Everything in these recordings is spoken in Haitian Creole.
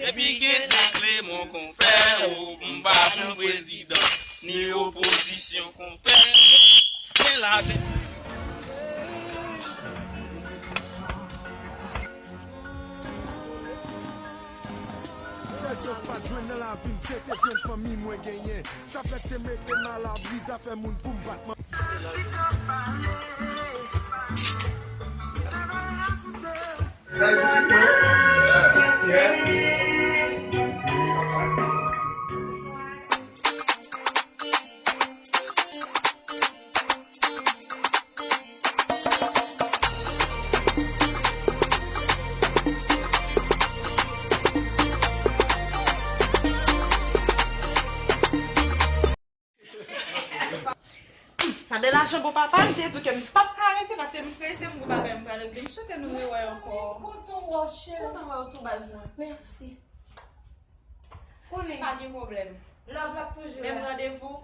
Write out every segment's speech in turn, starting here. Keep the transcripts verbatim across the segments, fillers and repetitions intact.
Epi gen senk lemon konpè, o, m pa pran prezidan, ni opozisyon konpè. Men la, men. Sèl chans pa t jwenn nan lavi m, se te jwenn fanmi mwen genyen. Sa fèk te mete m alabri, zafè moun pou m bat man. Sa e pitit mwen? Yeah. Sa de lajan bon papa, m te di w ke m p ap ka rete paske m prese pou bagay m pral regle. M swete nou rewè ankò. Kontan wè w, cheri. Kontan wè w tou, baz mwen. Mèsi. Konnen pa gen pwoblèm. Love la toujou la. Menm randevou.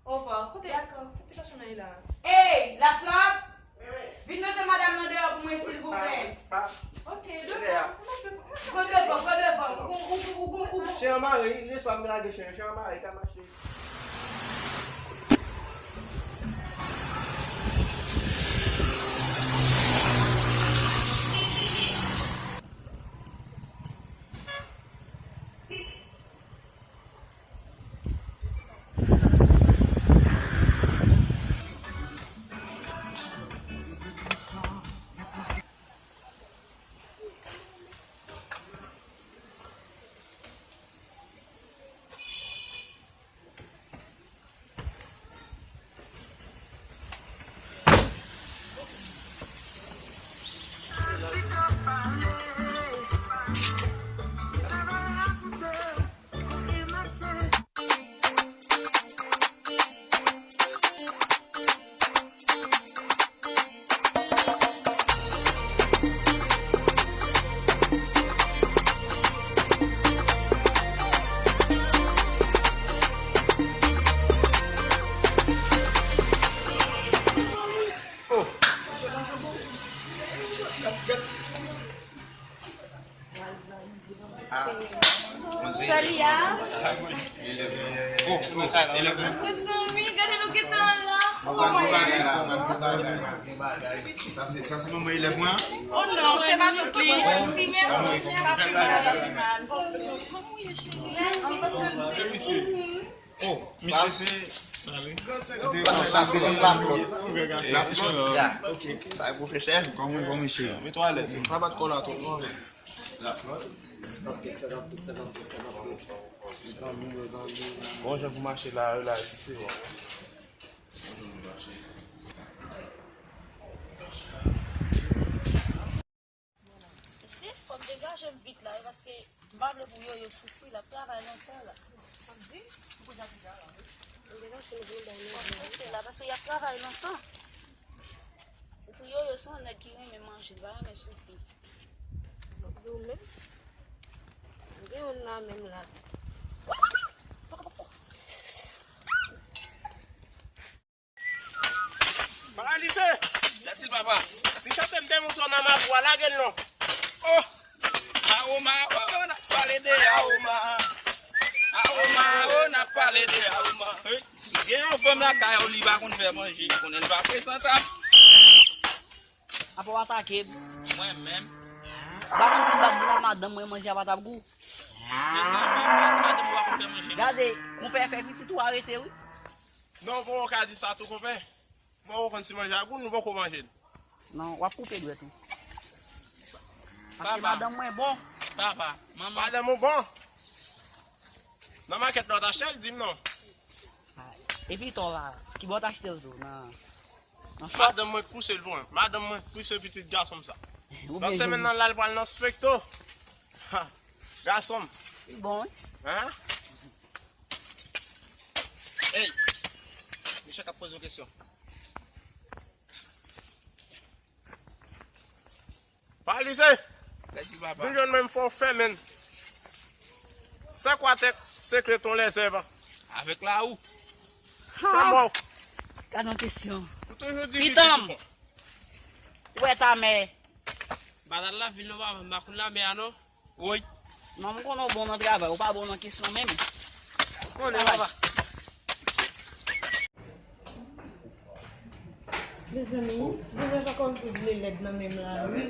Ovwa. Kote, dakò, kote ti kachon nan ye la? Ey, Laflap! Vin mete madanm nan deyò pou mwen, silvouplè. Ok, devan. Pran devan, pran devan. Ou gon, ou, ou, ou gon, ou gon. Chen an mare, lespwa m lage chen, chen an mare, ka mache. Sali a. Mezanmi, gade nou gentan la. Sa se, sa se manman elèv mwen an? Oh non, se pa tout li. Mèsi, mèsi. Pa pi mal, pa pi mal. Mèsi. Oh, misye se sa li. Sa se Laflòt. Laflòt. Ya, ok. Sa e pwofesè. Kòman, kòman misye? Mete w alèz. Pa bat kò la twòp non. Laflòt. Bon jan pou mache la, la, se bon. Isi, fò m degaje m vit la, wi, paske m pa vle pou Yoyo soufri, l ap travay lontan la. Sa m di? M poze a piga la, wi. M degaje m vin bay nou. Fò m prese la, paske y ap travay lontan. Sitou Yoyo se yon nèg ki renmen manje, l pa renmen soufri. Yo menm? M gen youn la menm la. Paralize! Jatil papa. Misye te mete mouton nan mabou a, lage l non. Oh! Aoma, oh, n ap pale de Aoma. Aoma, oh, n ap pale de Aoma. Hey, si gen yon fanm lakay ou li pa konn fè manje, konnen l pa prezantab. Apa w atake m? Mwen menm. M pa konn si m t ap di nan madanm mwen manje a pa t ap gou. Mesye, menm mwen di madanm ou pa konn fè manje. Gade, konpè fè pitit ou arete wi. Non, ou poko ka di sa tou, konpè. Mwen ou konn si manje a gou, nou poko manje l. Non, w ap koupe dwèt ou. Paske madanm mwen bon. Papa, manman. Madanm ou bon? Nan makèt la w t achte l, di m non. Epi to la, ki bò w t achte l tou? Nan, nan shop? Madanm mwen k pouse l pou mwen. Madanm mwen k pouse pitit gason m sa. Nan semèn nan la, l pral nan Spekto. Ha, gason m. Li bon, wi. Hein? Ey! Mesye k ap poze w kesyon. Paralize! Vin jwenn mwen, m fè w fè menn. C'est quoi tes secrets ton les œuvres? Avec la ou. Fè mò. Gad yon kesyon. Ou toujou di pitit ou bon. Ou wè ta mè. Batal la vin non papa, m pa konn la mè a non. Woy. Non, m konnen w bon nan travay, ou pa bon nan kesyon menm. Konnen, papa. Mezanmi, vizaj la kòmsi vle lèd nan men m la, wi.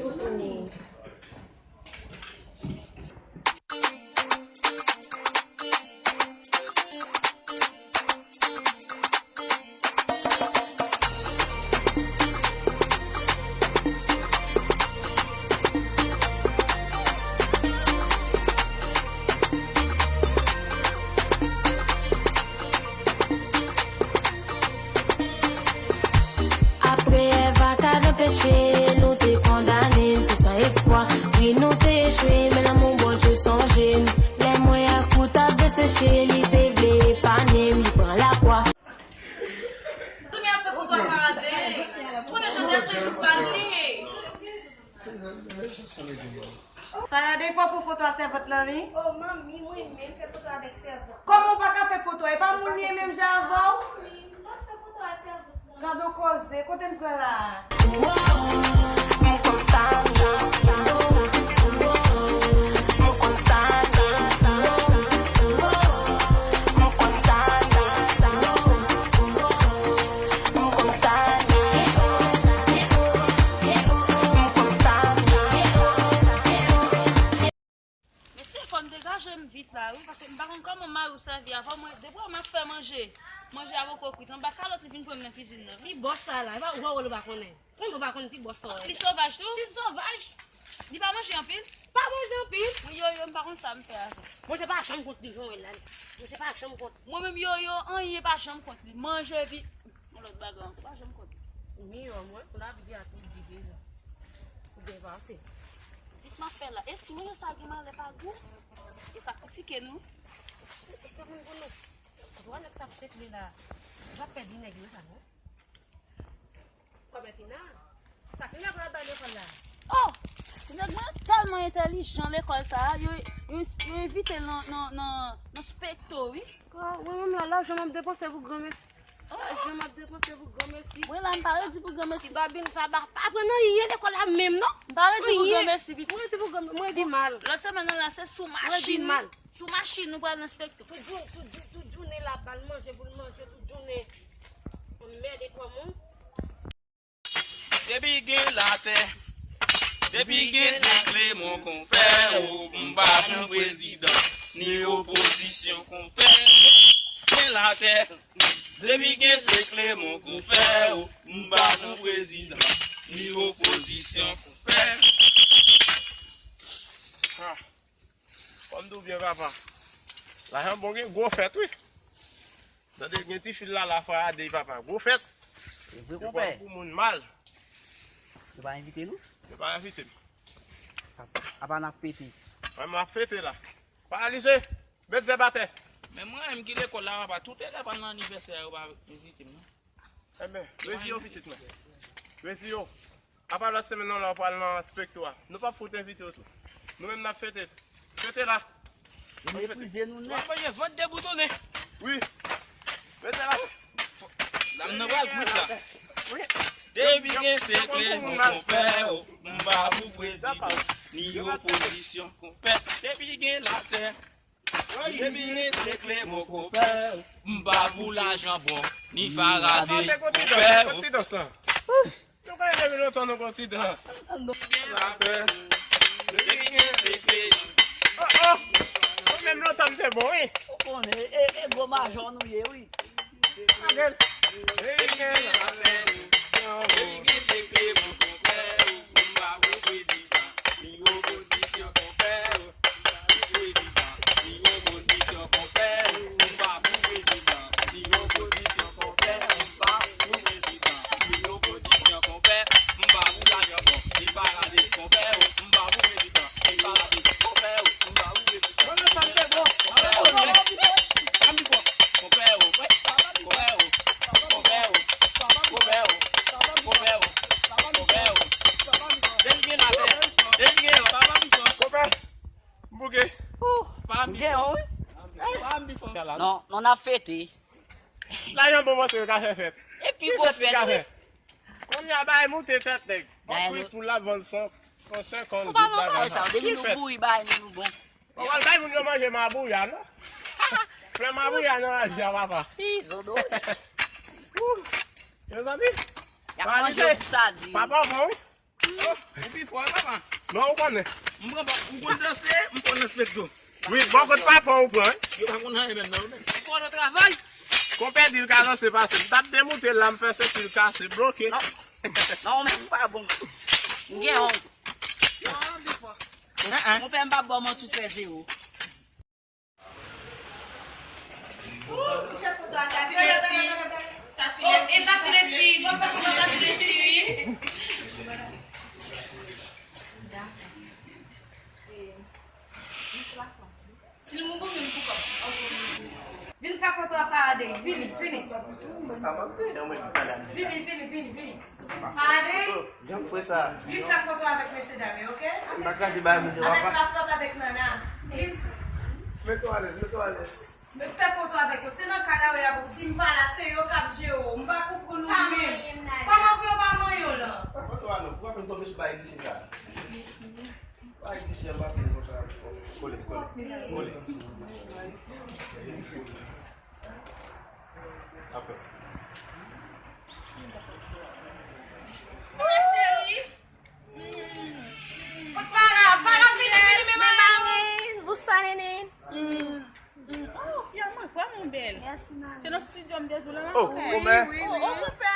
Apre Eva ta nan peche, nou te kondane n, te san espwa. Wi, nou te echwe, men lanmou Bondye sonje n. Lè mwen ak ou t ap deseche, li te vle epanye m, li pran lakwa. Timoun ap fè foto a Faradè. Konnen Joseph se jou pa l li ye. Faradè, fò fè foto a sèvant lan, wi. Oh, manmi, mwen menm fè foto avèk sèvant. Kòman w pa ka fè foto a? E pa moun li ye menm jan avè w? Wi, m pa fè foto a sèvant lan. Gad on koze, kote n pran la a? Mesye, fò n degaje m vit la, wi, paske m pa konn kòman mari w sèvi avè w. Mwen, depi w ap fè manje, manje a poko kwit. Anba kalòt li vin pran m nan kizin nan. Li bòs sa la, e pa ou wè w pa konnen. Kòman ou pa konn ti bòs sa w ye? Li sovaj tou? Li sovaj. Li pa manje anpil? Pa manje anpil. Mwen, Yoyo, m pa konn sa m fè avè l. Manje pa janm kont li, jan w wè l la. Manje pa janm kont. Mwen menm, Yoyo, anyen pa janm kont li. Manje epi yon lòt bagay ankò, pa janm kont li. Miyò, mwen, pou lavi di a tout di deja. Ou byen pase. Vit m ap fè la. E si manje sa gen malè pa gou? E pa kritike nou. E pa moun pou nou. Ou wè nèg sa ap sekle la. Ou pa pèdi nèg yo sa, non? Kòmè Tina. Sa Tina pral bay lekòl la? Oh! Ti nèg mwen tèlman entèlijan lekòl sa a, yo, yo, yo envite l nan, nan, nan, nan spekto, wi. Ah, mwen menm la, lajan m ap depanse pou granmesi. Oh! Lajan m ap depanse pou granmesi. Mwen la, m pa redi pou granmesi. Ti babin sa pa, pa aprann anyen lekòl la menm, non. M pa redi pou granmesi, pitit. Mwen redi pou granmesi, mwen redi mal. Lòt semèn nan la, se sou machin, wi. Sou machin, nou pral nan spekto. Tout jou, tout jou, tout jounen l ap ba l manje pou l manje, tout jounen. Anmède kò moun. Depi gen latè, depi gen se Clément konpè, o, m pa pou prezidan, ni opozisyon konpè. Gen latè, depi gen se Clément konpè, o, m pa pou prezidan, ni opozisyon konpè. Ah. Kòm tou byen, papa. Lajan bon, gen gwo fèt, wi. Tande, gen ti fil la, la Faradè, papa. Gwo fèt. Se vre, konpè. Lekòl pou moun mal. Yo pa envite nou? Yo pa envite m. Apa, apa n ap fete? Mwen, m ap fete la. Paralize. Met zèb atè. Men mwen menm ki lekòl la, papa. Tout elèv al nan anivèsè a, yo pa envite m, non. Enben, redi yo, pitit mwen. Redi yo. Apa lòt semèn nan la, w pral nan spekto a. Nou p ap fout envite w tou. Nou menm n ap fete. Fete la. Yo meprize nou nèt. W ap manje vant deboutonnen. Wi. Mete la. Dam nan pral kwit la. Wi. Depi gen se Clément konpè, o, m pa pou prezidan, ni opozisyon konpè. Depi gen latè, depi gen se Clément konpè, m pa pou lajan bon, ni Faradè konpè, o. Ti dans la. Nou konnen depi lontan nou gon ti dans. Gen latè, depi gen se Clément. Oh, oh. Mwen menm lontan m te bon, wi. Ou konnen, e, e gwo majò nou ye, wi. Depi gen latè, depi gen se Clément konpè, o, m pa pou prezidan, ni opozisyon konpè, o. Prezidan, ni opozisyon konpè, o, m pa pou prezidan, ni opozisyon konpè, o, m pa pou prezidan, ni opozisyon konpè, m pa pou lajan bon, ni Faradè konpè, o, m pa pou prezidan, ni Faradè konpè, o, m pa pou prezidan. Konpè, o, konpè, o, konpè, o, konpè, o, konpè, o, konpè, o, konpè, o, depi gen latè, depi gen lò. Konpè. M bouke. Ouh, m gen yon, wi. Non, non, n ap fete. Lajan bon, monchè, yo ka fè fèt. Epi bon fèt, wi. Kounye a, bagay moute tèt nèg. Yon kwis pou l ap vann san, san senkant goud bagay sa. Ou pa nan bagay sa, depi nou bouri, bagay nou, nou bon. Ou pral bay moun yo manje mabouya, non? Fè mabouya nan lavi a, papa. Ih, zodo. Mezanmi, y ap manje pou sa di. Papa, bon, wi. Oh, ou pi fò, wi, papa. Non, ou konnen. M pran pa, ou konn danse, m konn respekte w. Wi, bon, kot papa ou pran, wi. Yo pa konn anyen menm, non, menm. Fò nan travay. Konpè di l ka danse pase. M t ap demoute l la, m fè senti l kase, bloke. Non. Non, ou menm ou pa bon. M gen yon. Konpè m pa bò manti ou fè zewo. Ou, ou fè foto a Tati Leti. Tati Leti. E Tati Leti, bon, fè foto a Tati Leti, wi. Si l mouri, m pou kòb. Vin fè foto a Faraday. Vini, vini. Vini, vini, vini, vini. Faraday, vin fè foto avèk mesye dam yo, oke? M pa kraze bagay moun yo, papa. Avèk Raflòt, avèk Nana. Please. Mete w alèz, mete w alèz. Men fè foto avèk yo. Se nan kay la yo ye, si m pa la, se yo k ap jere w. M pa pou koul ou menm. Kòman pou yo pa manyen w lan? Fè foto a non, pou pa fè m tonbe sou bagay glise sa. Bagay glise an pa fini konsa. Kole, kole, kole. Apre. Wi, cheri. Fara, Fara, vini, vini, men mari. Bonsoir, Néné. Mm. Mm. Oh, fi a mwen vrèman bèl. Mèsi, mami. Se nan estidyo m te di w la, mami. Oh, wi, wi, wi. Oh, oh, konpè.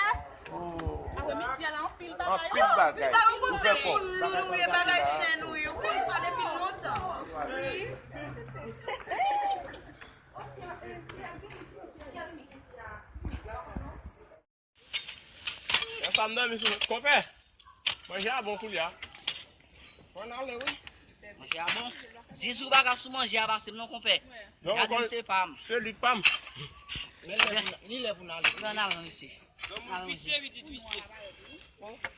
Oh. Aprè midi a la, anpil bagay. Anpil bagay. Ou konn se moun nou ye, bagay chèn nou ye. Ou konn sa depi lontan. Wi. Yon sa m dòmi sou konpè. Manje a bon koulye a. Bon, n ale, wi. Manje a bon. Zizou pa ka sou manje a pase m non, konpè. Gade m, se pa m. Se li k pa m. Li lè pou n ale. N al nan mesye. Granmoun visye, pitit visye. Konpè.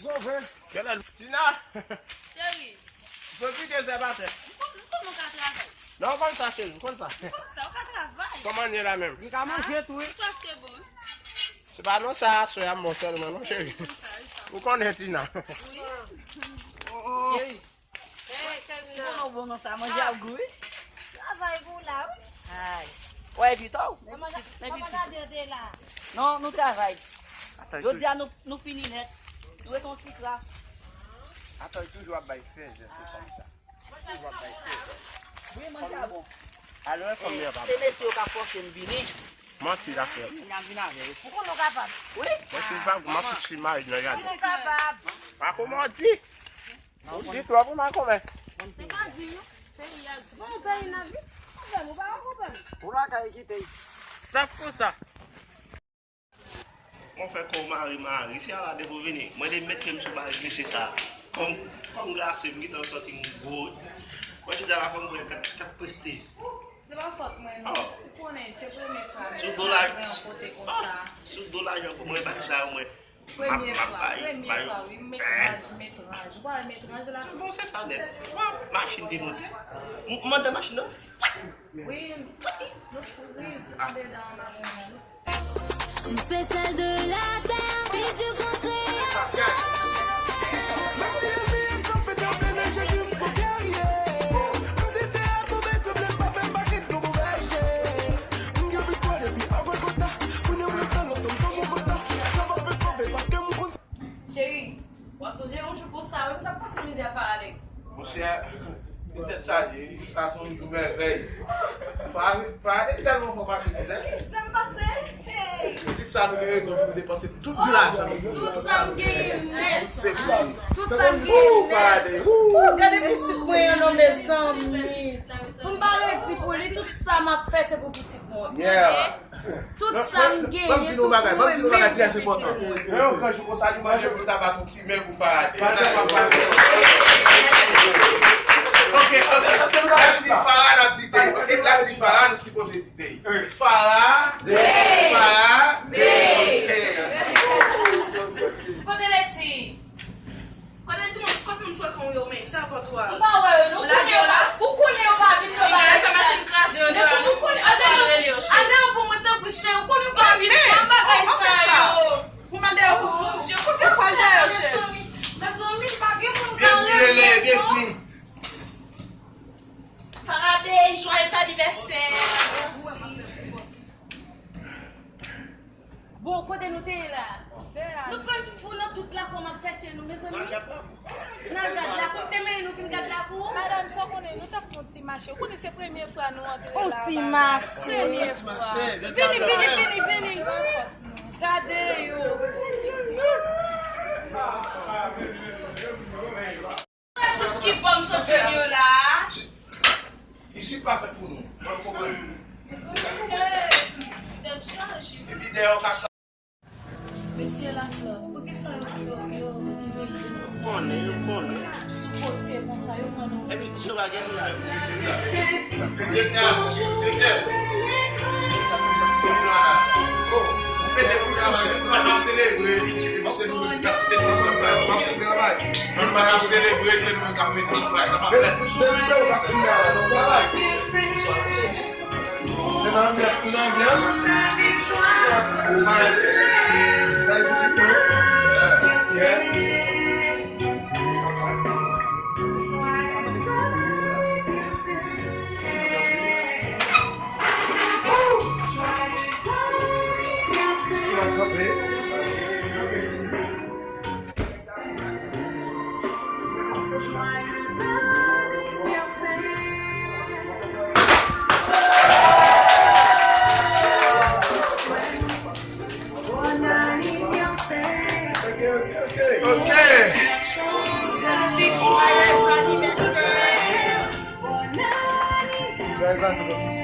Zove. Tina. Cheri. Pwofite zèb atè. M konn, m konn nou ka travay. Non, m konn sa, cheri, m konn sa. M konn sa, ou ka travay. Kòman n ye la menm? Li ka manje tou, wi. Ah, li prèske bon. Se pa non sa, aswè a m bon sèlman, non, cheri. Wi, m konn sa, wi, sa. Ou konnen, Tina. Wi. Cheri. Ou konnen ou bon nan sa, manje ap gou, wi. Travay pou la, wi. Ay. Wè, epi tou. Men pitit, men pitit. Non, nou travay. Jodi a, nou, nou fini nèt. Nou ret yon ti kras. Atò, li toujou ap bay fè, jès, se fanm sa. Toujou ap bay fè. Wi, manje a bon. Alò, fanm li an pa bon. Se mesye yo k ap fòse m vini. Manti l ap fè. Vin a, vin avè yo. Pou konnen w kapab. Wi. Mwen, si m pa, m ap fouti mari nan jaden. Pou konnen w kapab. Pa kòman w di. Ou di twòp, ou makomè. Se pa di, non. Peyi a di. Bon, peyi n ap viv. Avè m, ou pa wè pwoblèm. Ou lakay kite. Saf konsa. Mwen fè kò w mare mare. Se a la depi w vini. Mwen de met men m sou baz mesye sa. Kòm, kòm glase, m gentan santi m gwo. Mwen chita la fò m pran kat, kat preste. Se pa fòt mwen, non. Ou konnen, se premye fwa. Sou do la, sou do lajan pou mwen, bagay sa yo, mwen. Premye fwa, premye fwa, wi, m met raj, m met raj. Ou pa wè m met raj la? Bon, se sa nèt. Machin demonte. M, m andedan machin nan. Wi, nou friz andedan machin nan. M se sèl de la tè, fi di gran kreyatè. Cheri, w ap sonje yon jou konsa, wi, m t ap pase mizè Faradè. Monchè, li tèt chaje, wi, sa se yon jou mèvèy. Faradè, Faradè tèlman fò pase mizè. Wi, sa m pase, hey! Pitit sa nou gen rezon pou nou depanse tout lajan nou. Tout sa m genyen nèt. Se pou li. Tout sa m genyen nèt. Faradè. Ou gade pitit mwen an non, mezanmi. Pou m pa redi pou li, tout sa m ap fè, se pou pitit mwen. Yeah. Tout sa m genyen, tout pou mwen menm, pou pitit mwen. Lè yo pran jou konsa, li mande pou ta bat yon ti men pou Faradè. Ok, ok. Lè m di Fara, n ap di dey. Ok, lè m di Fara, nou sipoze di dey. Fara. Dey. Fara. Dey. Ok. Nou fè m fou nan tout lakou, m ap chèche nou, mezanmi. N al gad lakou, m te mennen nou vin gad lakou. Madanm, sa w konnen, nou t ap fè yon ti mache. Ou konnen se premye fwa nou antre la. Yon ti mache. Premye fwa. Vini, vini, vini, vini. Gade yo. Sis ki bò m sot jwenn yo la. Isit pa fèt pou nou. Mwen konprann. Epi dèyè w ka sa. Mesye Laflòt, poukisa yo, yo, yo, yo mete nou konsa? Konnen, yo konnen. Sou kote konsa, yo pran nou. Epi, si yo pa gen moun la, yo mete nou la. Mete kounye a, nou pa t ap selebre, epi se nou menm k ap pete travay. Nou pa t ap selebre, se nou menm k ap pete travay. Sa pa fèt. Depi se ou k ap fin travay, nou travay. Se nan anbyans pou nan anbyans. Sa fè ou fè. Sa e pitit mwen. Yeah. Ok. Joyeux anniversaire.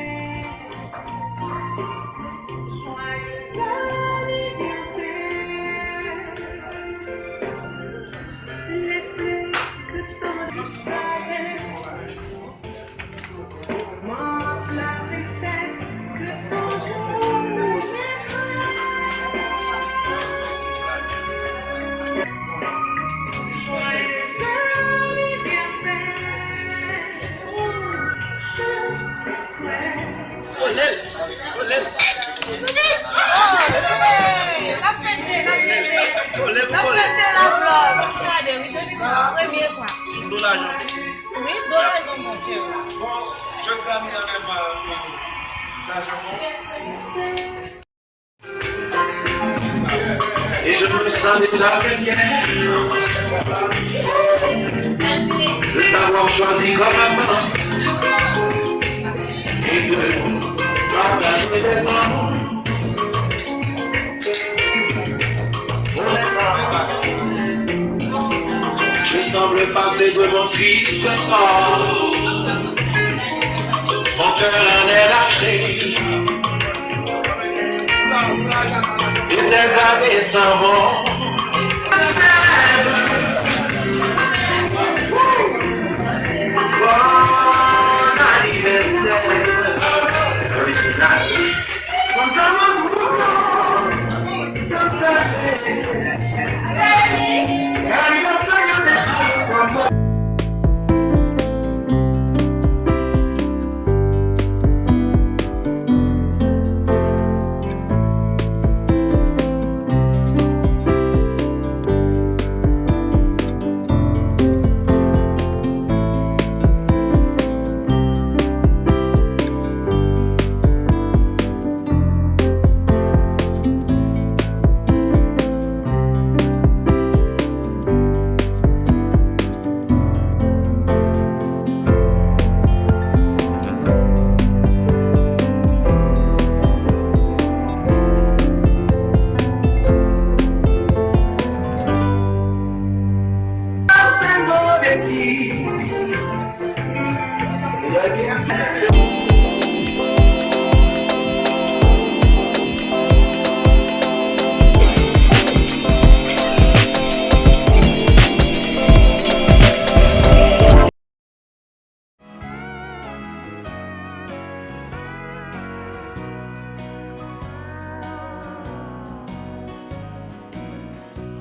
Kole l, kole l. Kole m, kole. Gade, wi, premye fwa. Sou do lajan. Wi, do lajan, mon Dieu. Bon, jodi a nou nan lèv, euh, lajan, bon. Et je me sens déjà chrétien de t'avoir choisi comme amant et de partager des moments. Je semble parler de mon triste sort. Mon cœur en est lâché. Et tes amis s'en vont. Bon anniversaire. Original.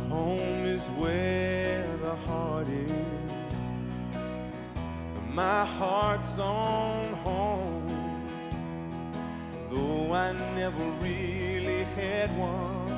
Home is where the heart is. My heart's on home, though I never really had one.